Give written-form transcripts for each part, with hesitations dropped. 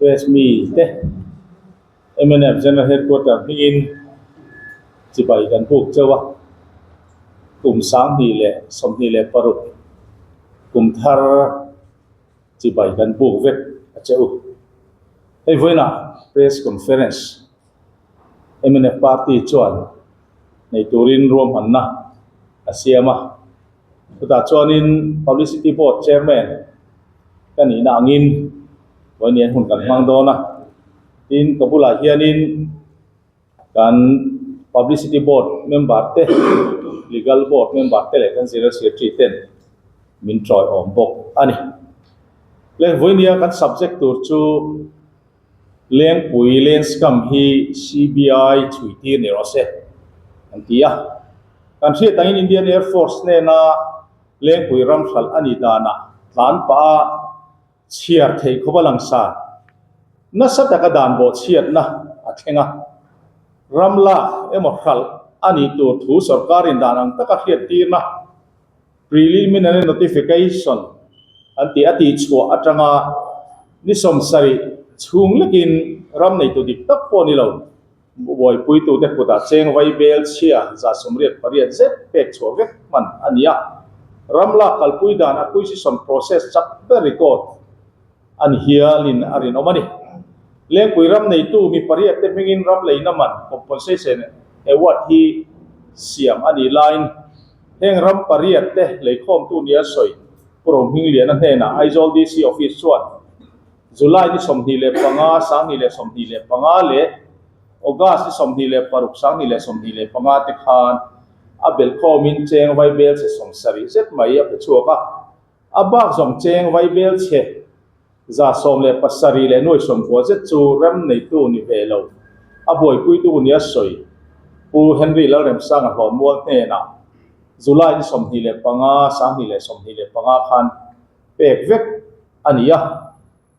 Press mi te mnf General Headquarter hmingin chibai kan buk chauh a, kum 2026 kum thar chibai kan buk vek a che u. Hei vawiinah Press Conference mnf party chuan nei turin ruahmanna a siam a. Chutah chuanin Publicity Board Chairman ka nihna angin vawiin hun kan hmang dawn a. Tin, ka bulah hianin kan Publicity Board member te, Legal Board member te leh kan General Secretary ten min tawiawm bawk a ni. Le, vawiinia kan subject tur chu Lengpui Lenscam hi CBI chhui tir ni rawh se an ti a. Kan hriat angin Indian Air Force hnena Lengpui ram hralh a nih danah tlan pah a chhiar theih khawp a langsa nasa taka dan bawhchhiatna a thleng a. Ram lak emaw hralh a nih tur thu sorkarin dan ang taka hriat tirna Preliminary Notification an tih a tihchhuah atanga ni 70 chhung lekin ram neitu dik tak pawh ni lo, buaipuitute kutah cheng vai bel chhia 88 zet pek chhuah vek hman a ni a. Ram lak kalpui dan acquisition process chak ber record a ni hialin a rinawm a ni. Lengpui ram neitu mi pariat te hmingin ram leina man compensation award hi siam a nih laiin heng ram pariat te leikhawmtu nia sawi Pu Rohmingliana hnenah Aizawl DC Office chuan July ni 25, 2025 leh August ni 26, 2025 te khan a belhkhawmin cheng vaibel chhe 70 zet mai a pe chhuak a. A bak zawng cheng vaibel chhe 17 leh 90 zet chu rem neitu ni ve lo. A buaipuitu nia sawi Pu Henry Lalremsanga hlawhmual hnenah July ni 25, 2025 khan pek vek a ni a.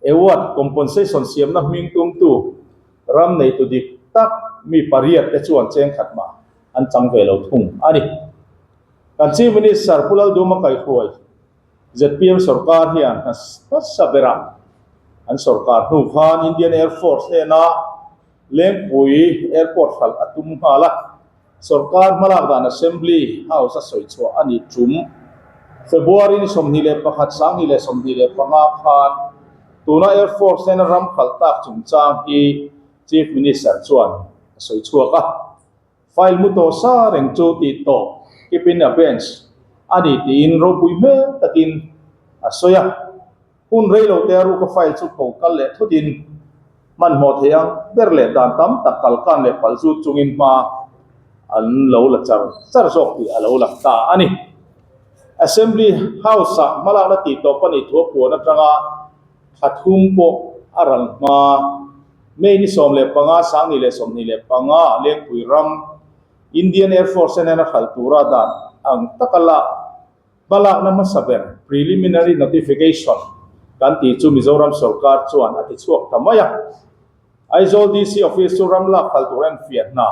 Award compensation siamna hming tumtu ram neitu dik tak mi pariat te chuan cheng khat mah an chang ve lo thung a ni. Kan Chief Minister Pu Lalduma kaihruai zpm sorkar hian hmasa berah an sorkar hnu khan Indian Air Force hnena Lengpui Airport hralh a tum nghal a, sorkar hmalak dan Assembly House a sawi chhuah a ni tum. February ni 21, 2025 khan tuna Air Force hnena ram hralh tak chungchang hi Chief Minister chuan a sawi chhuak a. File mu tawh sa reng chu tih tawh keep in abeyance a ni tiin ropui hmel takin a sawi a. Hun rei lo te a ruka file chu ko kal leh thutin hmanhmawh thei ang ber leh dan tam tak kalkan leh palh zut chungin hma an lo la char char zawk tih a lo lang ta a ni. Assembly House-ah hmalakna tih tawp a nih thu a puan atanga thla thum pawh a ral hma. May ni 15, 2025 Lengpui ram Indian Air Force nen a hralh tura dan ang taka lak hmalakna hmasa ber preliminary notification kan tih chu Mizoram sorkar chuan a ti chhuak ta mai a. Aizawl DC office chu ram lak hralh tur enfiahna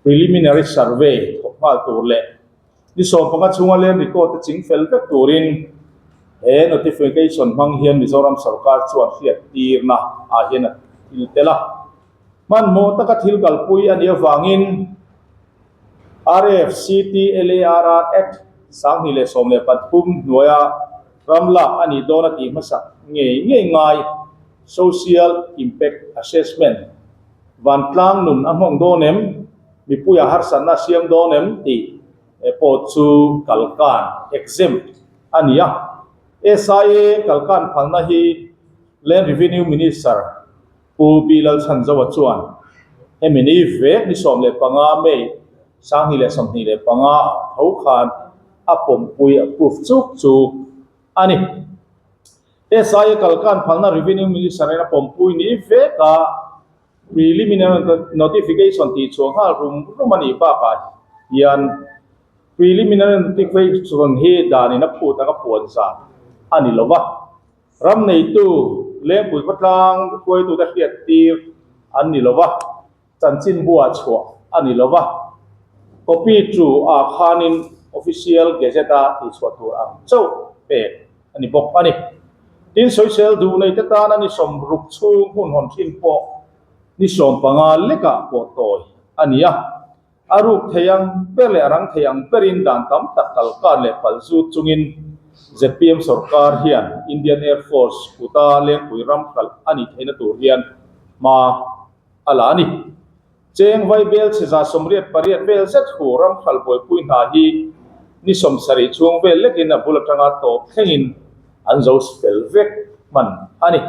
preliminary survey thawk nghal tur leh Ni 15 chhunga land record te ching fel vek turin he notification hmang hian Mizoram sorkar chuan hriat tirna ah hian a thil tel a. Hmanhmawh taka thil kalpui a nih avangin RFCTLARR Act 2013 hnuaia ram lak a nih dawn a tih hmasak ngei ngei ngai Social Impact Assessment vantlang nun a nghawng dawn em? Mipuia harsatna a siam dawn em tih pawh chu kalkan, exempt, a ni a. SIA kalkan phalna hi Land Revenue Minister Pu Pi Lalchhanzoa chuan hemi ni vek ni 15 May 2025 ah tho khan a pawmpui, approve, chuk chu a ni. SIA kalkan phalna Revenue Minister in a pawmpui ni vek a. Preliminary notification tih chhuah nghal rum rum a nih bakah hian preliminary notification hi danin a phut anga puan zan a ni lo va, ram neitu Lengpui khawtlang hruaitute hriat tir an ni lo va, chanchinbua chhuah a ni lo va, copy tu ah khanin official gazette a tihchhuah tur ang chauh pek a ni bawk a ni. Tin, sawisel duh neite tana ni 60 chhung hun hawn thin pawh ni 15 lekah pawh tawi a ni a. A ruk thei ang ber leh a rang thei ang berin dan tam tak kalkan leh palh zut chungin zpm sorkar hian Indian Air Force kuta Lengpui ram hralh a nih theihna tur hian hma a la a ni. Cheng vai bel chhe 88 vel zet hu ram hralh buaipui hna hi ni 70 chhung vel lekin a bul atanga tawp thlengin an zo fel vek hman a ni.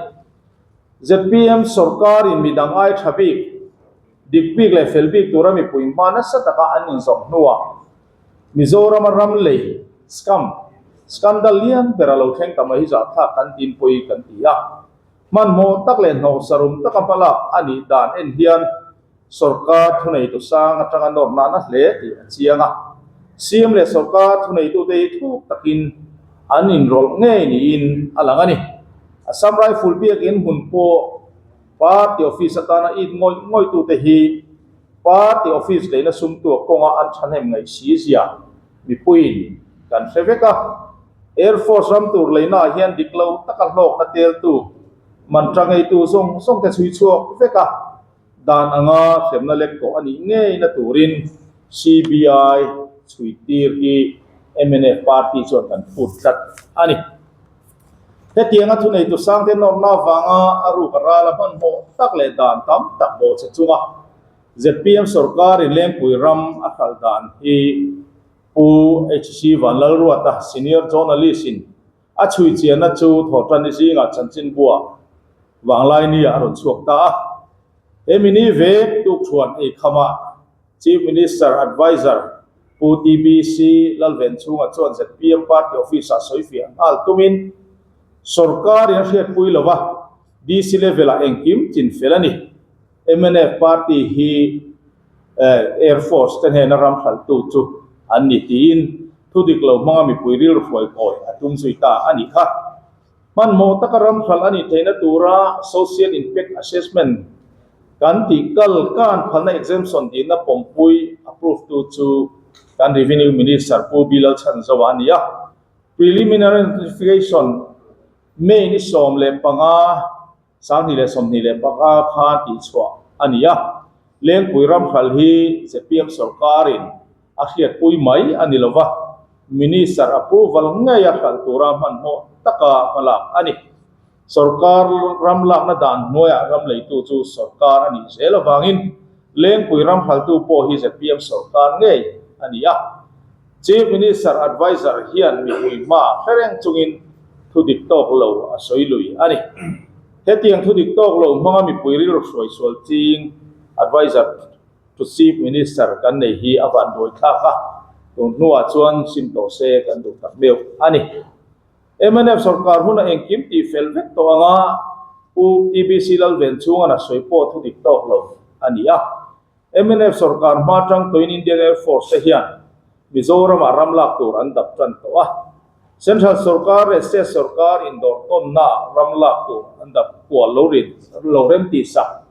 Zpm sorkarin midang ai tha bik, dik bik leh fel bik tura mipui hma nasa taka an inzawm hnuah Mizorama ram lei, scam, scandal lian ber a lo thleng ta mai hi zahthlak kan dinpui kan ti a. Hmanhmawh tak leh hnawhsarum taka hmalak a nih dan en hian sorkar thuneitu sang atanga nawr nahna hle tih a chiang a. CM leh sorkar thuneitute hi thuk takin an inrawlh ngei niin a lang a ni. Assam Rifle biakin hmun pawh party office atana it ngawih ngawihtute hi party office leina sumtuak kawnga an thahnem ngaih si zia mipuiin kan hre vek a. Air Force ram tur leinaah hian dik lo taka hlawkna teltu, man tangeitu zawng zawng te chhui chhuak vek a, dan anga hremna lek tawh a nih ngeina turin CBI chhui tir hi mnf party chuan kan phut tlat a ni. Hetianga thuneitu sangte nawrna avanga a ruk a ral a hmanhmawh tak leh dan tam tak bawhchhe chunga zpm sorkarin Lengpui ram a hralh dan hi Pu HC Vanlalruata, Senior Journalist in a chhui chianna chu Thawhtanni zingah chanchinbua Vanglaini ah a rawn chhuak ta a. He mini vek tukthuan ei khamah Chief Minister Adviser Pu TBC Lalvenchhunga chuan zpm Party Office ah sawifiah nghal tumin sawrkarin a hriatpui lova DC level ah engkim chinfel a ni. Mnf Party hi Air Force te hnena ram hralhtu chu an ni tiin thu dik lo hmanga mipui rilru hruai kawi a tum zui ta a nih kha. Hmanhmawh taka ram hralh a nih theihna tura Social Impact Assessment kan tih kal kan phalna exemption dihna pawmpui approve tu chu kan Revenue Minister Pu Bilal Chhanzoa a ni a. Preliminary Notification May ni 15 2025 khan tihchhuah a ni a, Lengpui ramhral hi zpm sorkarin a hriatpui mai a ni lova, Minister approval ngei a hralh tura hmanhmawh taka hmalak a ni. Sorkar ram lakna dan hnuaiah ram leitu chu sorkar a nih zel avangin Lengpui ramhraltu pawh hi zpm sorkar ngei a ni a. Chief Minister Adviser hian mipui hma hre reng chungin thu dik tawk lo a sawi lui a ni. Hetiang thu dik tawk lo hmanga mipui rilru hruai sual ching Adviser to Chief Minister kan nei hi a van buai thlak a, tun hnuah chuan sim tawh se kan duh tak meuh a ni. Mnf sorkar huna engkim tih fel vek tawh anga Pu TBC Lalvenchhunga'n a sawi pawh thu dik tawk lo a ni a. Mnf sorkar hma tang tawhin Indian Air Force te hian Mizoramah ram lak tur an dap tan tawh a. Central sorkar leh state sorkar indawr tawnnaah ram lak tur an dap kual lo rin lo rem tih sak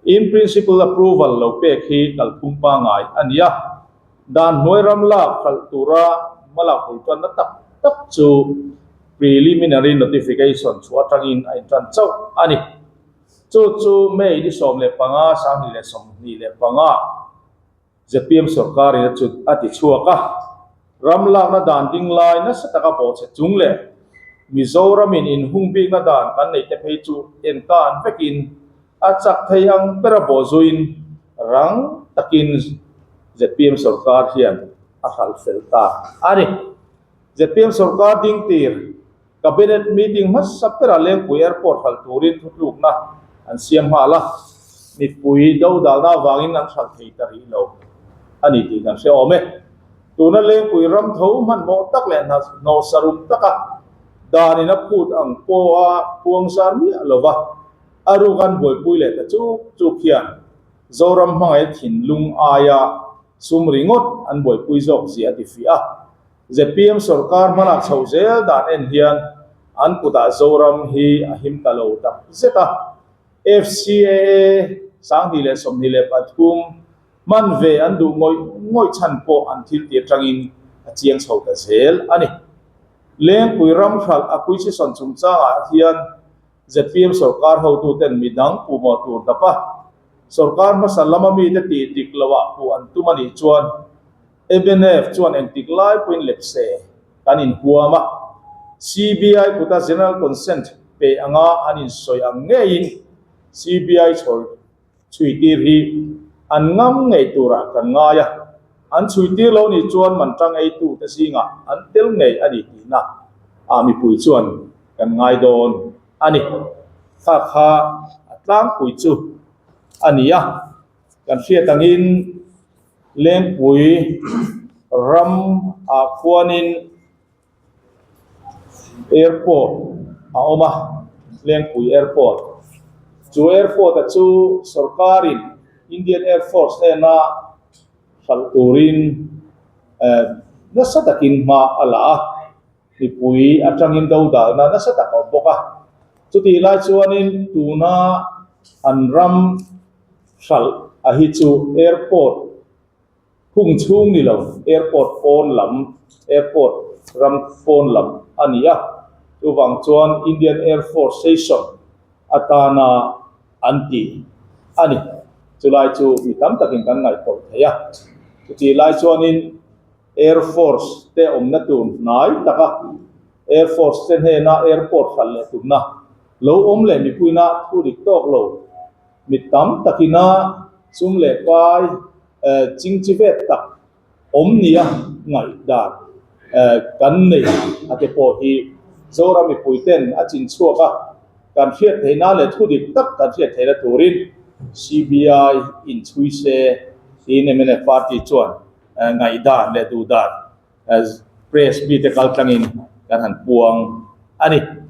in principle approval lo pek hi kalphung pangngai a ni a. Dan hnuai ram lak hralh tura hmalak bul tanna tak tak chu preliminary notification chhuah atangin a intan chauh a ni. Chu chu May ni 15, 2025 zpm sorkarin a chut a ti chhuak a. Ram lakna dan ding lai nasa taka bawhchhe chung leh Mizoramin inhung bikna dan kan neih te phei chu enkan vekin a chak thei ang bera bawhzuiin rang takin zpm sorkar hian a hralh fel ta a ni. Zpm sorkar ding tir Cabinet meeting hmasa bera Lengpui Airport hralh turin thutlukna an siam nghal a, mipui dodalna avangin an hralh thei ta rih lo a ni tih kan hre awm e. Tuna Lengpui ram tho hmanhmawh tak leh hnawhsa rum taka danin a phut ang pawha puangzar miah lova a ruk an buaipui leh ta chuk chuk hian Zoram hmangaih thinlung aia sum ringawt an buaipui zawk zia a ti fiah a. Zpm sorkar hmalak chhoh zel dan en hian an kutah Zoram hi a him ta lo tak zet a. FCAA 2023 hman ve an duh ngawih ngawih chhan pawh an thil ti atangin a chiang chho ta zel a ni. Lengpui ram hralh acquisition chungchangah hian zpm sorkar hotuten midang puhmawh tur dap a, sorkar hmasa lama mite tih dik loah puh an tum a nih chuan mnf chuan engtik lai pawhin lepse kan inhuam a, CBI kuta general consent pe anga an insawi ang ngeiin CBI chhawr chhuitir hi an ngam ngei turah kan ngai a, an chhuitir lo nih chuan man tang eitute zingah an tel ngei a ni tihna ah mipui chuan kan ngai dawn a ni. Kha kha a tlangpui chu a ni a, kan hriat angin Lengpui ram ah khuanin Airport a awm a, Lengpui Airport. Chu airport a chu sorkarin Indian Air Force hnena hralh turin eh nasa takin hma a la a, mipui atangin dodalna nasa tak a awm bawk a. Chutih lai chuanin tuna an ram hralh a hi chu airport Hung chhung ni lo, airport pawn lam, airport ram pawn lam a ni a, chuvang chuan Indian Air Force Station atana an ti a ni. Chulai chu mi tam takin kan ngaihpawlh thei a. Chutih lai chuanin Air Force te awmna tur hnai taka Air Force te hnena airport hralh leh tumna lo awm leh mipuina thu dik tawk lo mi tam takina sum leh pai chingchi vet tak awm nia ngaihdan kan nei a te pawh hi Zoram mipuiten a chin chhuak a, kan hriat theihna leh thu dik tak kan hriat theihna turin CBI inchhui se tiin mnf party chuan ngaihdan leh duhdan press mite kaltlangin kan han puang a ni.